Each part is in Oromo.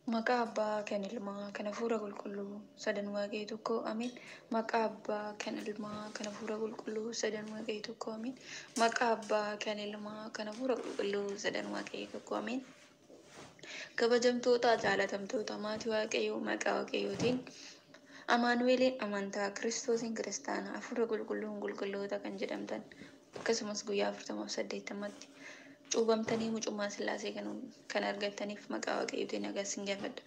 Maqaa Abbaa kan Ilmaa kan Hafuura Qulqulluu sadan Waaqayyo tokko Ameen. Maqaa Abbaa kan Ilmaa kan Hafuura Qulqulluu sadan Waaqayyo tokko Ameen. Maqaa Abbaa kan Ilmaa kan Hafuura Qulqulluu sadan Waaqayyo tokko Ameen. Kabajamtoota jaalatamtoota maatii Waaqayyoo maqaa Waaqayyootiin Amaanu'eeliin amantaa Kiristoosiin kiristaana Hafuura Qulqulluun qulqulloota kan jedhamtan akkasumas guyyaa 40 80tti cuubamtanii mucummaa Sillaasee kan argattaniif maqaa Waaqayyootiin nagaa isin gaafadha.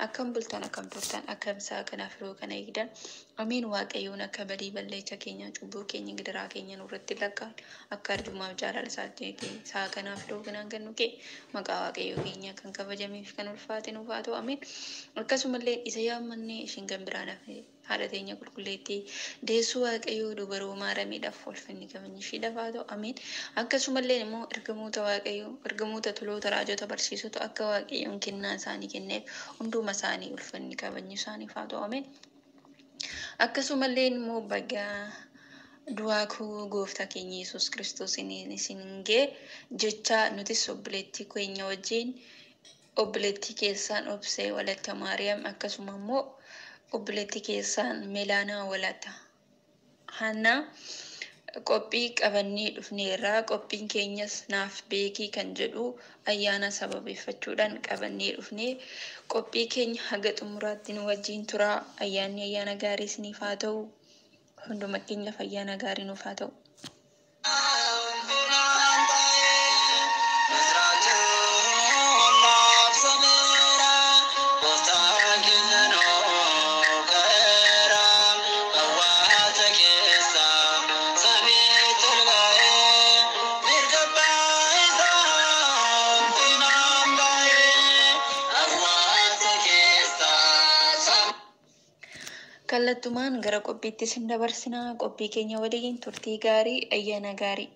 Akkam bultan, akkam turtan, akkam sa'a kanaaf yeroo kana eegdan? Ameen. Waaqayyoon akka badii balleecha keenya, cubbuu keenya, gidiraa keenya nurratti lakkaa'an, akka arjummaaf jaalala isaatti sa'a kanaaf yeroo kanaan kan nu ga'e maqaa Waaqayyoo keenya kan kabajamee fi kan ulfaate nuuf haa ta'u. Ameen. Akkasumallee isa yaammannee ishiin kan biraan hafe haadha teenya qulqulleettii deessuu Waaqayyoo dubaroo Maaramiidhaaf ulfinni kabajni ishiidhaaf haa ta'u. Ameen. Akkasumallee immoo ergamoota Waaqayyoo, ergamoota toloota, raajota, barsiisota akka Waaqayyoon kennaa isaanii kenneef hunduma isaanii ulfinni kabajni isaaniif haa ta'u. Ameen. Akkasumallee immoo bagaa du'aa koo gooftaa keenya Yesuus Kiristoos isin ga'e jecha nutis obboleettii keenya wajjin, obboleettii keessaan Obsee Walatta Maariyaam, akkasuma immoo obboleettii keessaan Melaanaa Walatta Hannaa qophii qabannee dhufneerra. Qophiin keenyas naaf beekii kan jedhu ayyaana sababeeffachuudhaan qabannee dhufnee, qophii keenya haga xumuraatti nu wajjin turaa. Ayyaanni ayyaana gaarii isiniif haa ta'u. Hunduma keenyaaf ayyaana gaarii nuuf haa ta'u. Kallattumaan gara qophiitti isin dabarsinaa. Qophii keenya waliin turtii gaarii, ayyaana gaarii.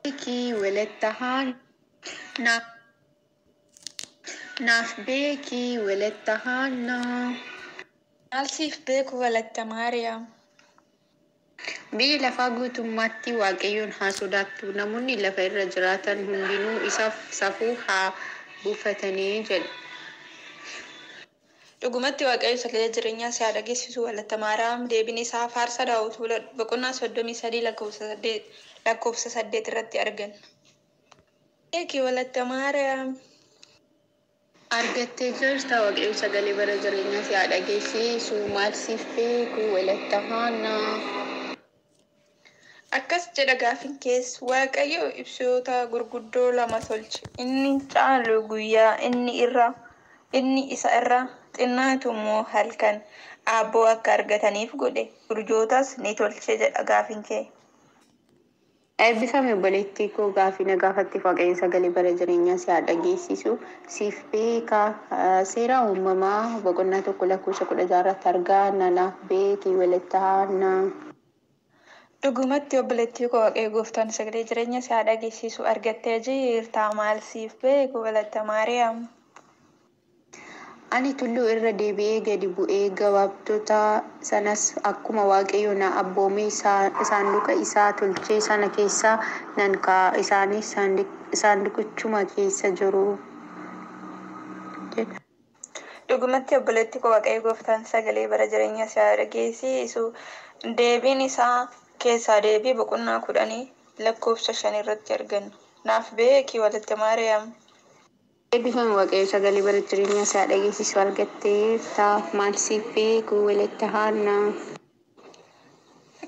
Beekii walatta haannaa. Naaf beekii walatta haannaa. Maal siif beeku Walatta Maariyaam? Biyyi lafaa guutummaatti Waaqayyoon haa sodaattu. Namoonni lafa irra jiraatan hundinuu isaaf safuu haa buufatanii jedhu. Dhugumatti Waaqayyo sagalee jireenyaa si haa dhageessisu, Walatta Maariyaam. Deebiin isaa Faarsa Daawit boqonnaa 33 lakkoofsa 8 irratti arganna. Beeki Walatta Maariyaam. Argattee jirta. Waaqayyo sagalee bara jireenyaa si haa dhageessisu. Maal siif beeku walatta haannaa? Akkas jedha gaafin keessa: Waaqayyo ibsoota gurguddoo lama tolche. Inni caalu guyyaa, inni isa irra xinnaatu immoo halkan. Aabboo akka argataniif godhe. Urjootas ni tolche jedha gaafin kee. Eebbifame obboleettii koo, gaafii na gaafatteef Waaqayyo sagalee bara jireenyaa si haa dhageessisu. Siif beekaa Seera Uumamaa boqonnaa 1 lakkoofsa 16 irratti argaa. Naaf beekii walatta haannaa. Dhugumatti obboleettii koo, Waaqayyo gooftaan sagalee jireenya si haa dhageessisu. Argattee jirta. Maal siif beeku Walatta Maariyaam? Ani tulluu irra deebi'ee gadi bu'ee gabaabtota sanas akkuma Waaqayyo na abboome saanduqa isaa tolche sana keessa nan kaa'a. Isaanis saanduqichuma keessa jiru jedha. Dhugumatti obboleettii koo, Waaqayyo gooftaan sagalee bara jireenya si haa dhageessisu. Deebiin isaa Keessaa Deebii boqonnaa 10 lakkoofsa 5 irratti arganna. Naaf beeki Walatta Maariyaam. Eebbifame, Waaqayyo sagalee bara jireenyaa si haa dhageessisu. Argatteerta. Maal siif beeku walatta haannaa?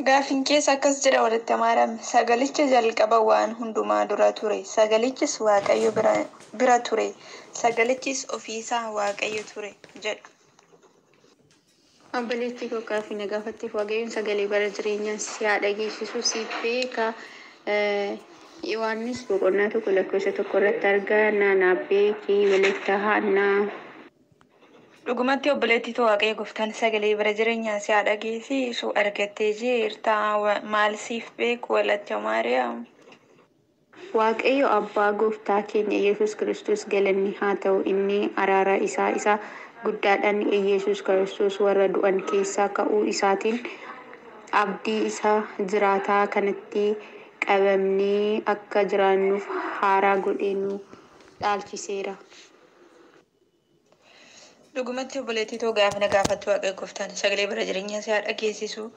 Gaafin keessa akkas jedha, Walatta Maariyaam: Sagalicha jalqaba waan hundumaa dura ture. Sagalichis Waaqayyo bira ture. Sagalichis ofiisaa Waaqayyo ture jedha. Obboleettii koo, gaaffii na gaafatteef Waaqayyoon sagalee bara jireenyaa si haa dhageessisu. Siif beeka Yohaannis boqonnaa 1 lakkoofsa 1 irratti argaa. Naaf beekii walatta haannaa. Dhugumatti obboleettii too, Waaqayyo gooftaan sagalee bara jireenyaa si haa dhageessisu. Argattee jirta. Maal siif beeku Walatta Maariyaam? Waaqayyo Abbaa Gooftaa keenya Yesuus Kiristoos galanni haa ta'u. Inni araara isaa isa guddaadhaan Yesuus Kiristoos warra du'an keessaa ka'uu isaatiin abdii isa jiraataa kanatti qabamnee akka jiraannuuf haaraa godhee nu dhaalchiseera. Dhugumatti obboleettii too gaafi na gaafattu Waaqayyo gooftaan sagalee bara jireenyaa si haa dhageessisu.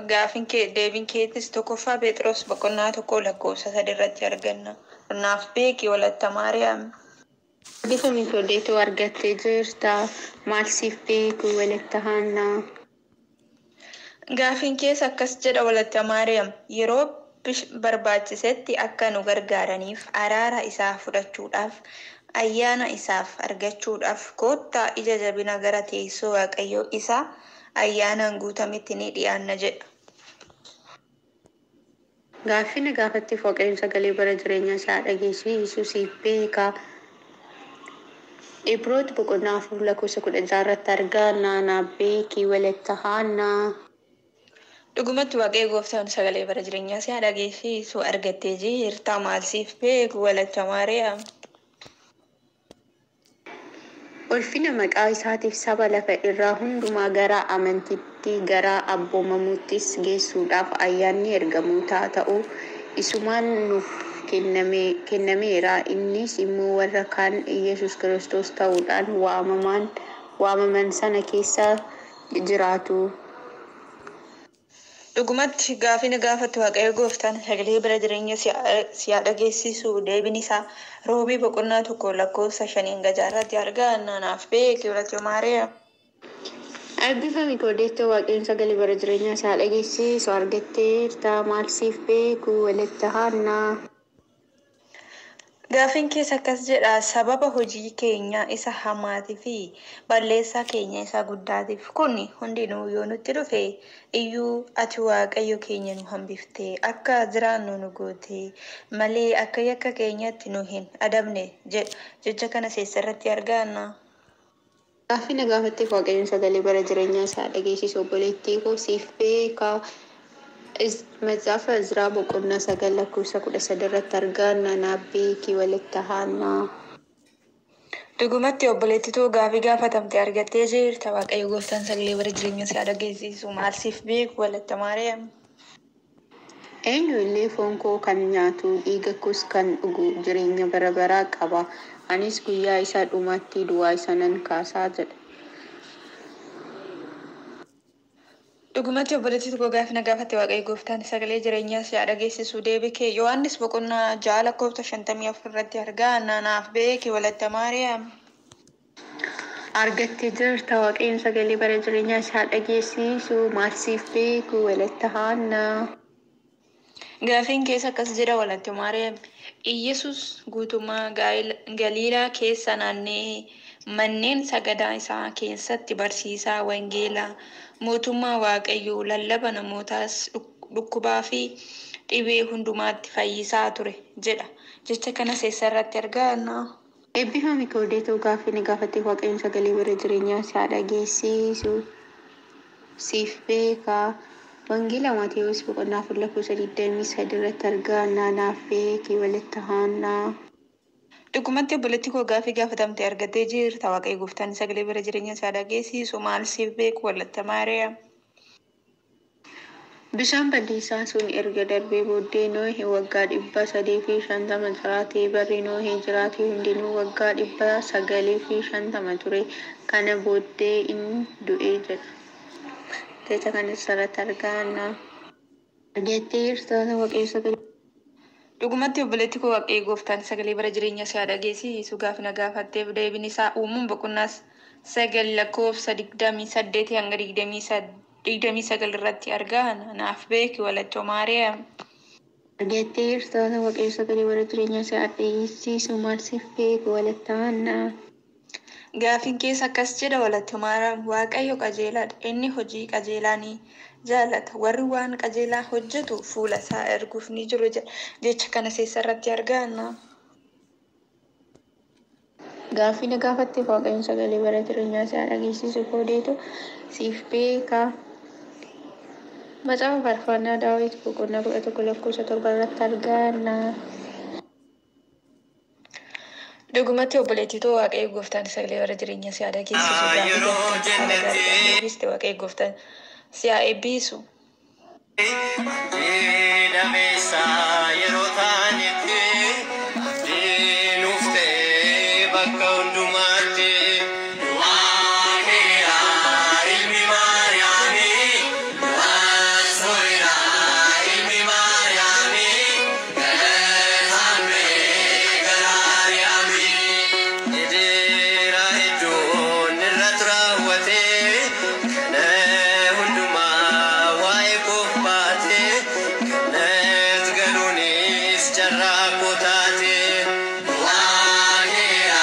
Gaafin kee deebiin keetis 1ffaa Phexros boqonnaa 1 lakkoofsa 3 irratti arganna. Naaf beeki walatta Maariyaam. Eebbifami kodeetu argattee jirta. Maal siif beeku walatta Haannaa. Gaafin kees akkas jedha walatta Maariyaam, yeroo barbaachisetti akka nu gargaaraniif araara isaa fudhachuudhaaf ayyaana isaaf argachuudhaaf koottaa ija jabina gara teessoo Waaqayyoo isa ayyaanaan guutametti ni dhiyaanna jedha. Gaaffii na gaafatteef Waaqayyoon sagalee bara jireenyaa isaa dhageessisu siif beeka. Ibroota boqonnaa 4 lakkoofsa 16 irratti arganna. Naaf beeki walatta Haannaa. Dhugumatti Waaqayyo gooftaan sagalee bara jireenyaa si haa dhageessisu argattee jirta. Maal siif beeku walatta Maariyaam. Ulfina maqaa isaatiif saba lafa irraa hundumaa gara amantiitti gara abboomamuuttis geessuudhaaf ayyaanni ergamootaa ta'uu isumaan nuuf kennameera. Innis immoo warra kaan Yesuus Kiristoos ta'uudhaan waamaman sana keessa jiraatu. Dhugumatti gaaffii na gaafattu Waaqayyo gooftaan sagalee bara jireenya si haa dhageessisu. Deebiin isaa Roomii boqonnaa 1 lakkoofsa 5 hanga 6 irratti arganna. Naaf beeki walatta Maariyaam. Eebbifami kodeettoo Waaqayyoon sagalee bara jireenyaa isaa dhageessisu argatteerta. Maal siif beeku walatta Haannaa. Gaaffiin kees akkas jedha, sababa hojii keenya isa hamaatii fi balleessaa keenya isa guddaatiif kun hundinuu yoo nutti dhufe iyyuu ati Waaqayyo keenya nu hambiftee akka jiraannu nu goote malee akka yakka keenyatti nu hin adabne jedha. Jecha kana seessarratti arganna. Gaaffii na gaafatteef Waaqayyoon sagalee bara jireenyaa isaa dhageessisu obboleettii koo siif beeka. Macaafa Izraa boqonnaa 9 lakkoofsa 13 irratti arganna. Naaf beeki walatta Haannaa. Dhugumatti obboleettituu gaafii gaafatamte argattee jirta. Waaqayyo gooftaan sagalee bara jireenya si haa dhageessisu. Maal siif beeku walatta Maariyaam. Eenyu illee foon koo kan nyaatu dhiiga koos kan dhugu jireenya bara baraa qaba. Anis guyyaa isa dhumaatti du'aa isa nan kaasaa jedha. Dhugumatti obboleettii tokko gaaffii na gaafatte Waaqayyo gooftaan sagalee jireenyaa si haa dhageessisu. Deebii kee Yohaannis boqonnaa 6 lakkoofsa 54 irratti arganna. Naaf beeki walatta Maariyaam. Argattee jirta. Waaqayyoon sagalee bara jireenyaa si haa dhageessisu. Maal siif beeku walatta Haannaa. Gaaffiin keessa akkas jedha walatta Maariyaam. Iyyasuus guutummaa Galiilaa keessa naanna'ee manneen sagadaa isaa keessatti barsiisaa wangeelaa mootummaa Waaqayyoo lallaba namootaas dhukkubaa fi dhibee hundumaatti fayyisaa ture jedha. Jecha kana seessarratti arganna. Eebbifami kodeetoo gaaffii na gaafatteef Waaqayyoon sagalee bara jireenyaa si haa dhageessisu. Siif beeka. Wangeela Maatewos boqonnaa 4 lakkoofsa 23 irratti arganna. Naaf beeki walatta Haannaa. Dhugumatti obboleettii koo gaaffii gaafatamte argattee jirta. Waaqayyo gooftaan sagalee bara jireenya isaa dhageessisu. Maal siif beeku walatta Maariyaam. Bishaan badiisaa sun erga darbee booddee Nohi waggaa 350 jiraate. Barri Nohi jiraate hundinuu waggaa 950 ture. Kana booddee inni du'ee jedha. Jecha kana irratti arganna. Argattee jirta Waaqayyo sagalee. Dhugumatti obboleettii koo Waaqayyo gooftaan sagalee bara jireenya si haa dhageessisu. Gaaffii na gaafatteef deebiin isaa uumuun boqonnaa 9 lakkoofsa 28 hanga 29 irratti arganna. Naaf beeki walatta Maariyaam. Argattee jirta Waaqayyo sagalee bara jireenya si haa dhageessisu. Maal siif beeku walatta Haannaa. Gaaffiin keessa akkas jedha walatta Maariyaam. Waaqayyo qajeelaadha. Inni hojii qajeelaa ni jaalata. Warri waan qajeelaa hojjetu fuula isaa erguuf ni jiru jedha. Jecha kana seessarratti arganna. Gaaffii na gaafatteef Waaqayyoon sagalee bara jireenyaa si haa dhageessisu kodeetu siif beeka. Macaafa Faarfannaa Daawit boqonnaa 11 lakkoofsa 7 irratti arganna. Dhugumatti obboleettii too, Waaqayyo gooftaan sagalee bara jireenya si haa dhageessisu. Gaaffii gaafatamte haala gaariidhaan deebiste. Waaqayyo gooftaan si haa eebbisu. Dameessa yeroo taanetti abdii nuuf ta'e bakka hundumaatti. Waaqeera ilmi Maariyaamii, Waasoera ilmi Maariyaamii, galataan ba'ee gara Ariyaamii. Dheeraa iddoon irratti raawwatee kana hundumaa waa'ee koof baatee kanas galuunis carraa koo taate. Waaqeera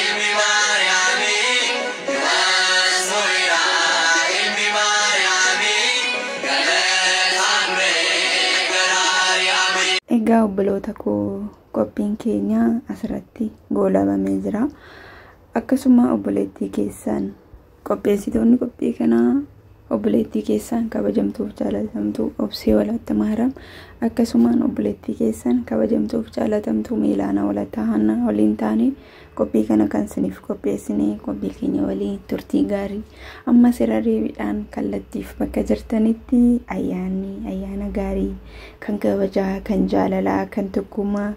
ilmi Maariyaamii, Waasoera ilmi Maariyaamii, galataan ba'ee gara Ariyaamii. Egaa obboloota koo, qophiin keenya asirratti goolabamee jira. Akkasuma obboleettii keessan, qopheessitoonni qophii kanaa obboleettii keessan kabajamtuuf jaalatamtuu Obsee Walatta Maaram, akkasumaan obboleettii keessan kabajamtuuf jaalatamtuu Meelaanaa Walatta Hannaa waliin taane qophii kana kan isiniif qopheessine. Qophii keenya waliin turtii gaarii. Ammas irra deebiidhaan kallattiif bakka jirtanitti ayyaanni ayyaana gaarii, kan kabajaa, kan jaalalaa, kan tokkummaa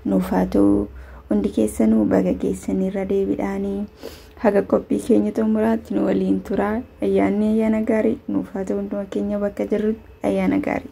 nuuf haa ta'u. Hundi keessanuu baga geessanii. Irra deebiidhaanii haga qophii keenya xumuraatti nu waliin turaa. Ayyaanni ayyaana gaarii nuuf haa ta'u. Hunduma keenya bakka jirrutti ayyaana gaarii.